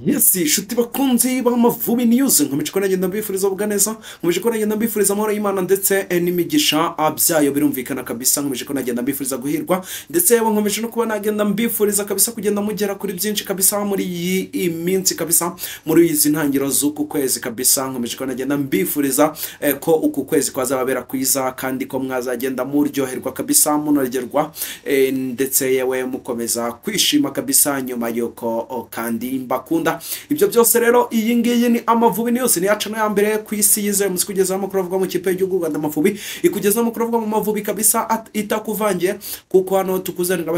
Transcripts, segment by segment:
Yes, inshuti bakunzi b'Amavubi News, nkomeje ko nagenda mbifuriza ubwa neza, nkomeje ko nagenda mbifuriza amahoro y'Imana ndetse n'imigisha byayo, birumvikana kabisa. Nkomeje ko nagenda mbifuriza guhirwa, ndetse yewe nkomeje no kuba nagenda mbifuriza kabisa kugenda mugera kuri byinshi kabisa muri iyi minsi kabisa, muri izi ntangiriro z'uku kwezi kabisa. Nkomeje ko nagenda mbifuriza ko uku kwezi kwazababera kwiza, kandi ko mwazagenda muryoherwa kabisa, munogerwa, ndetse yewe mukomeza kwishima kabisa nyuma yuko kandi mbakunda. Ibyo byose rero, iyi ngiyi ni Amavubi News, ni yacu ya mbere ku isi yizewe musi kugezaho amakuru avuga mu kipe y'igihugu Rwanda Amavubi, ikugezaho amakuru avuga mu Mavubi kabisa itakuvangiye, kuko hano tukuzanira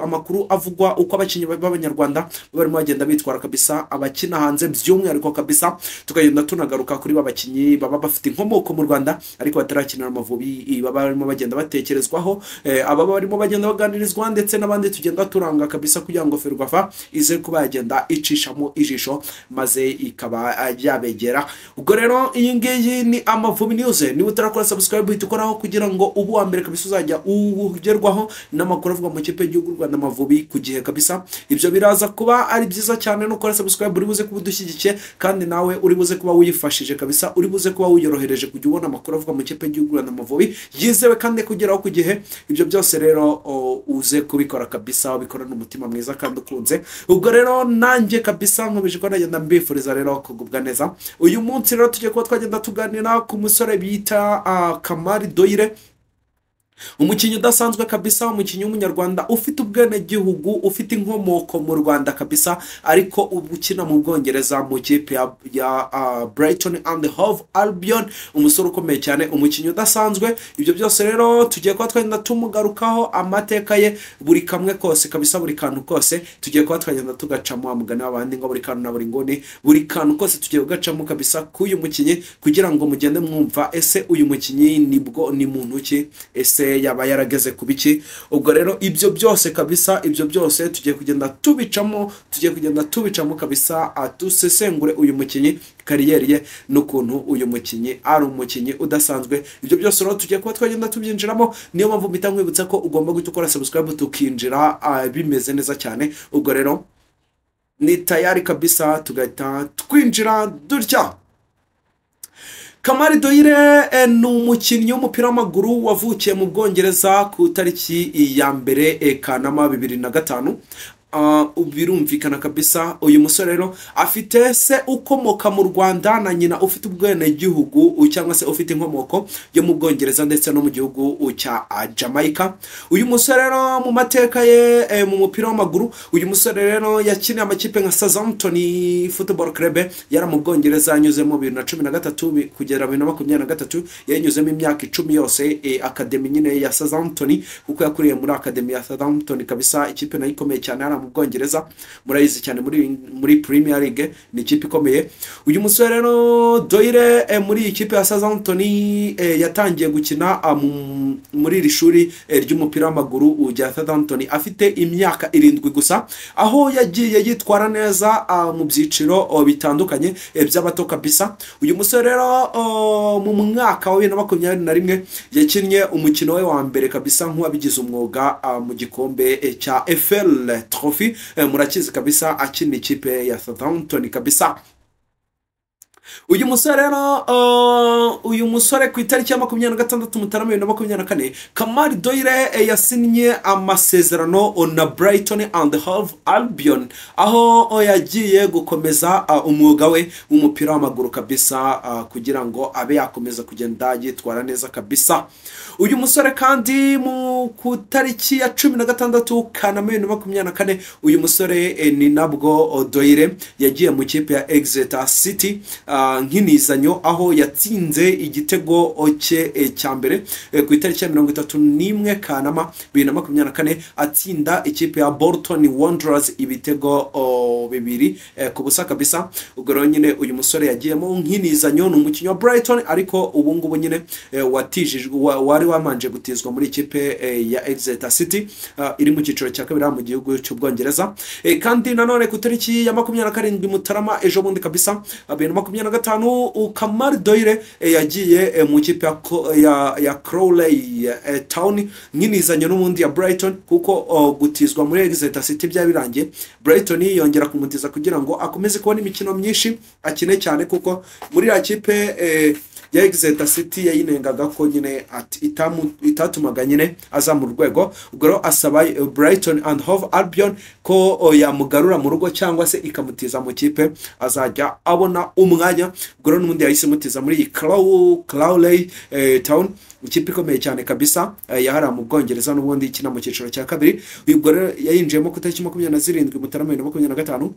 amakuru avugwa uko abakinnyi b'Abanyarwanda barimo bagenda bitwara kabisa, abakina hanze by'umwihariko kabisa. Tukagenda tunagaruka kuri ba bakinnyi baba bafite inkomoko mu Rwanda ariko batarakinira Amavubi, baba barimo bagenda batekerezwaho, aba barimo bagenda baganirizwa, ndetse n'abandi tugenda turanga kabisa kugira ngo Ferwafa ize kuba yagenda icishamo ijisho maze ikaba yabegera. Ubwo rero iyi ngiyi ni Amavubi News. Niba utarakora subscribe, uhita ukoraho kugira ngo ubu wa mbere kabisa uzajya ugerwaho n'amakuru avuga mu kipe y'igihugu Rwanda Amavubi ku gihe kabisa. Ibyo biraza kuba ari byiza cyane. No ukora subscribe uri buze kuba udushyigikiye, kandi nawe uri buze kuba wiyifashije kabisa, uri buze kuba wiyorohereje kujya ubona amakuru avuga mu kipe y'igihugu Rwanda Amavubi yizewe kandi kugeraho ku gihe. Ibyo byose rero uze kubikora kabisa, ubikora n'umutima mwiza kandi ukunze. Ubwo rero nanjye kabisa nkomeje ko nagenda mbifuriza rero kugubwa neza. Uyu munsi rero tugiye kuba twagenda tuganira ku musore bita Kamari Doyle, umukinnyi udasanzwe kabisa, umukinnyi w'Umunyarwanda ufite ubwenegihugu, ufite inkomoko mu Rwanda kabisa, ariko ubu ukina mu Bwongereza mu kipe ya Brighton and Hove Albion. Umusore ukomeye cyane, umukinnyi udasanzwe. Ibyo byose rero tugiye kuba twagenda tumugarukaho, amateka ye buri kamwe kose kabisa, buri kantu kose tugiye kuba twagenda tugacamo, wa mugani w'abandi ngo buri kantu na buri nguni, buri kantu kose tugiye kugacamo kabisa k'uyu mukinnyi, kugira ngo mugende mwumva ese uyu mukinnyi nibwo ni muntu ki, ese yaba yarageze ku biki. Ubwo rero ibyo byose kabisa, ibyo byose tugiye kugenda tubicamo, tugiye kugenda tubicamo kabisa, dusesengure uyu mukinnyi, carrière ye, n'ukuntu uyu mukinnyi ari umukinnyi udasanzwe. Ibyo byose rero tugiye kuba twagenda tubyinjiramo. Niyo mpamvu mpita nkwibutsa ko ugomba guhita ukora subscribe, tukinjira bimeze neza cyane. Ubwo rero ni tayari kabisa, tugahita twinjira dutya. Kamari Doyle ni umukinnyi w'umupira w'amaguru wavukiye mu Bwongereza ku tariki ya 1 Kanama 2005. Birumvikana kabisa, uyu musore rero afite se ukomoka mu Rwanda na nyina ufite ubwenegihugu cyangwa se ufite inkomoko yo mu Bwongereza ndetse no mu gihugu cya Jamaica. Uyu musore rero mu mateka ye mu mupira w'amaguru, uyu musore rero yakiniye amakipe nka Southampton Football Club yari mu Bwongereza, yanyuzemo 2013 kugera 2023, yanyuzemo imyaka 10 yose, academy nyine ya Southampton, kuko yakuriye muri academy ya Southampton kabisa, ikipe nayo ikomeye cyane hariya mu Bwongereza, murayizi cyane muri Premier League, ni ikipe ikomeye. Uyu musore rero Doyle, muri iyi kipe ya Southampton, yatangiye gukina muri iri shuri ry'umupira w'amaguru rya Southampton afite imyaka 7 gusa, aho yagiye yitwara neza mu byiciro bitandukanye by'abato kabisa. Uyu musore rero mu mwaka wa 2021 yakinnye umukino we wa mbere kabisa nk'uwabigize umwuga mu gikombe cya EFL Trophy, murakizi kabisa, akina ikipe ya Southampton kabisa. Uyu musore rero, uyu musore ku itariki ya 26 Mutarama 2024, Kamari Doyle yasinye amasezerano na Brighton and Hove Albion, aho yagiye gukomeza umwuga we w'umupira w'amaguru kabisa, kugira ngo abe yakomeza kugenda yitwara neza kabisa. Uyu musore kandi mu ku tariki ya 16 Kanama 2024, uyu musore ni nabwo Doyle yagiye mu kipe ya Exeter City nk'inizanyo, aho yatsinze igitego cye cya mbere ku itariki ya 31 Kanama 2024, atsinda ikipe ya Bolton Wanderers ibitego 2-0 kabisa. Ubwo rero nyine uyu musore yagiyemo nk'inizanyo, ni umukinnyi wa Brighton, ariko ubu ngubu nyine watijijwe, wari wamanje gutizwa muri ikipe ya Exeter City iri mu cyiciro cya kabiri mu gihugu cy'Ubwongereza. Kandi nanone ku tariki ya 27 Mutarama, ejo bundi kabisa, bibiri na makumyabiri 2025 Kamari Doyle yagiye mu kipe ya Crawley Town nk'inizanyo n'ubundi ya Brighton, kuko gutizwa muri Exeter City byari birangiye. Brighton yongera kumutiza kugira ngo akomeze kubona imikino myinshi akine cyane, kuko muri ya kipe ya Exeter City yayinengaga ko nyine itatumaga nyine azamura urwego. Ubwo rero asaba Brighton and Hove Albion ko yamugarura mu rugo cyangwa se ikamutiza mu kipe azajya abona umwanya. Ubwo rero n'ubundi yahise imutiza muri iyi Crawley Town, ikipe ikomeye cyane kabisa yahariwe mu Bwongereza n'ubundi ikina mu cyiciro cya kabiri. Ubwo rero yayinjiyemo ku itariki 27 Mutarama 2025.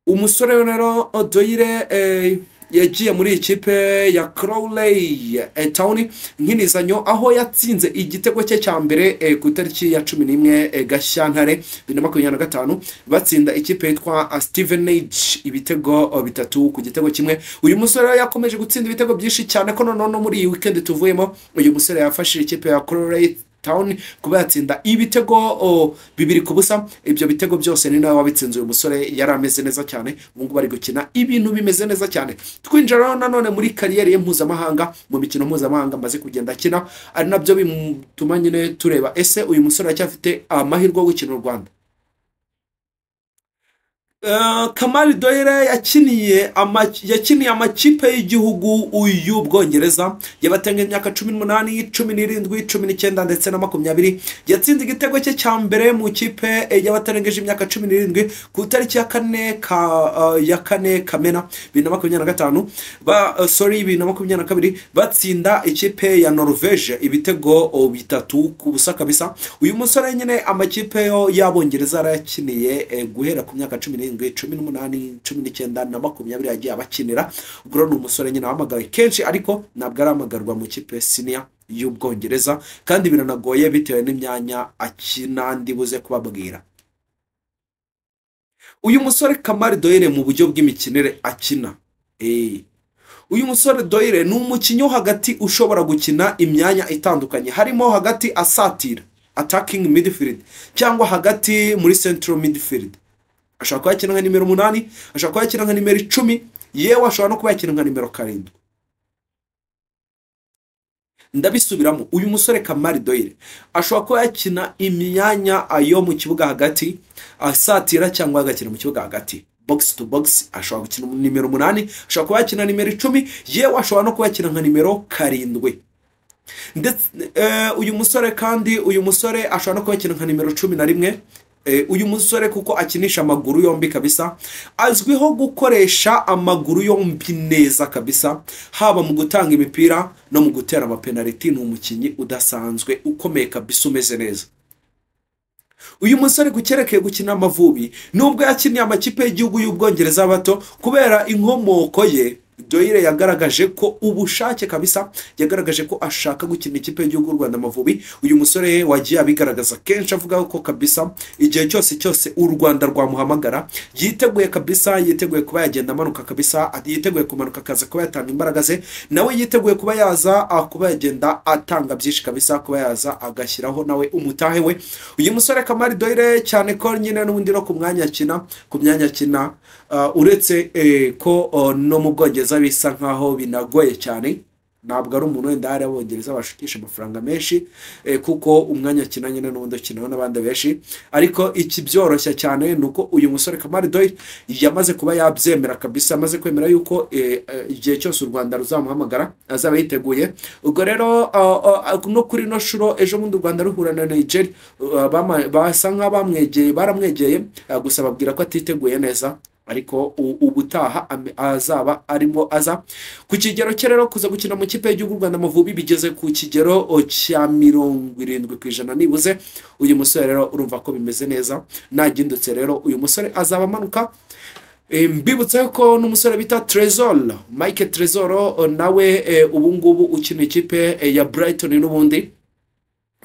Umusore rero Doyle yagiye muri ikipe ya Crawley Town nk'inizanyo, aho yatsinze igitego cye cya mbere ku itariki ya 11 Gashyantare 2025, batsinda ikipe yitwa Stevenage ibitego 3-1. Uyu musore yakomeje gutsinda ibitego byinshi cyane, ko noneho muri iyi weekend tuvuyemo uyu musore yafashije ikipe ya Crawley Town kuba yatsinda ibitego 2-0. Ibyo bitego byose ni nawe wabitsinze. Uyu musore yari ameze neza cyane, ubu ngubu bari gukina ibintu bimeze neza cyane. Twinjira nanone muri kariyeri ye mpuzamahanga, mu mikino mpuzamahanga amaze kugenda akina, ari nabyo bituma nyine tureba ese uyu musore aracyafite amahirwe yo gukina u Rwanda. Kamari Doyle yakiniye amakipe y'igihugu y'Ubwongereza yabatenga imyaka 18, 17, 19 ndetse na 20. Yatsinze igitego cye cya mbere mu kipe y'abatarengeje imyaka 17 ku itariki ya 4 Kamena 2025, 2022, batsinda ikipe ya Norvege ibitego 3-0 kabisa. Uyu musore nyine amakipe y'Abongereza yarayakiniye guhera ku myaka 17, 18, 19 na 20 yagiye abakinira. Ubwo ni umusore nyine wahamagawe kenshi, ariko ntabwo arahamagarwa mu kipe senior y'Ubwongereza, kandi biranagoye bitewe n'imyanya akina ndibuze kubabwira. Uyu musore Kamari Doyle mu buryo bw'imikinire akina, uyu musore Doyle ni umukinnyi wo hagati ushobora gukina imyanya itandukanye, harimo hagati asatira attacking midfield cyangwa hagati muri central midfield. Ashobora kuba yakina nka nimero 8, ashobora kuba yakina nka nimero 10, yewe ashobora no kuba yakina nka nimero 7. Ndabisubiramo, uyu musore Kamari Doyle ashobora kuba yakina imyanya ayo mu kibuga hagati asatira cyangwa agakina mu kibuga hagati box to box. Ashobora gukina nimero 8, ashobora kuba yakina nimero 10, yewe ashobora no kuba yakina nka nimero 7. Ndetse uyu musore kandi uyu musore ashobora no kuba yakina nka nimero 11. Uyu musore kuko akinisha amaguru yombi kabisa, azwiho gukoresha amaguru yombi neza kabisa, haba mu gutanga imipira no mu gutera amapenaliti. Ni umukinnyi udasanzwe ukomeye kabisa, umeze neza. Uyu musore kucyerekeye gukina Amavubi, nubwo yakiniye amakipe y'igihugu y'Ubwongereza bato, kubera inkomoko ye Doyle yagaragaje ko ubushake kabisa, yagaragaje ko ashaka gukina ikipe y'igihugu Rwanda Amavubi. Uyu musore wagiye abigaragaza kenshi avuga ko kabisa igihe cyose cyose u Rwanda rwamuhamagara yiteguye kabisa, yiteguye kuba yagenda amanuka kabisa, yiteguye kumanuka akaza kuba yatanga imbaraga ze, nawe yiteguye kuba yaza kuba yagenda atanga byinshi kabisa, kuba yaza agashyiraho nawe umutahe we. Uyu musore Kamari Doyle cyane ko nyine n'ubundi no ku mwanya akina, ku myanya akina uretse ko no mu Bwongereza bisa nkaho binagoye cyane, ntabwo ari umuntu wenda hari Abongereza bashukisha amafaranga menshi, kuko umwanya akina nyine n'ubundi ukinaho n'abandi benshi. Ariko ikibyoroshya cyane ni uko uyu musore Kamari Doyle yamaze kuba yabyemera kabisa, amaze kwemera yuko igihe cyose u Rwanda ruzamuhamagara azaba yiteguye. Ubwo rero no kuri no shuro ejo bundi u Rwanda ruhura na Nigeria, basa nk'abamwegeye, baramwegeye gusa babwira ko atiteguye neza, ariko ubutaha azaba arimo aza ku kigero cye. Rero kuza gukina mu kipe y'igihugu Rwanda Amavubi bigeze ku kigero cya 70% nibuze. Uyu musore rero urumva ko bimeze neza, nagindutse rero uyu musore azaba amanuka. Mbibutse ko n'umusore bita Trezor, Mike Trezor, nawe ubu ngubu ukina ikipe ya Brighton n'ubundi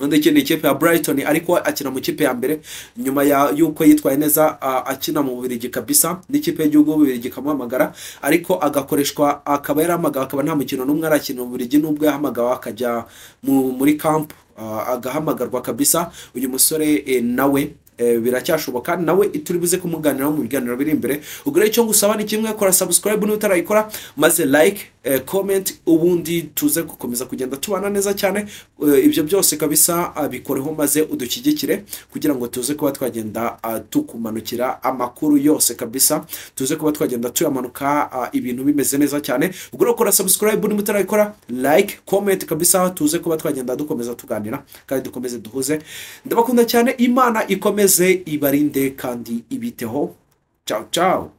undi ikina ikipe ya Brighton, ariko akina mu kipe ya mbere nyuma ya yuko yitwaye neza akina mu Bubiligi kabisa, n'ikipe y'igihugu Bubiligi ikamuhamagara, ariko agakoreshwa akaba yarahamagawe, akaba nta mukino n'umwe arakina mu Bubiligi, nubwo yahamagawe akajya muri camp agahamagarwa kabisa. Uyu musore nawe Biracyashoboka, nawe turi buze kumuganiraho mu biganiro biri imbere. Ubwo rero icyo ngusaba ni kimwe: kora subscribe niba utarayikora, maze like, comment, ubundi tuze gukomeza kugenda tubana neza cyane. Ibyo byose kabisa bikoreho maze udushyigikire kugira ngo tuze kuba twagenda tukumanukira amakuru yose kabisa, tuze kuba twagenda tuyamanuka ibintu bimeze neza cyane. Ubwo rero kora subscribe niba utarayikora, like, comment kabisa, tuze kuba twagenda dukomeza tuganira kandi dukomeze duhuze. Ndabakunda cyane, Imana ikomeze ibarinde kandi ibiteho. Ciao ciao.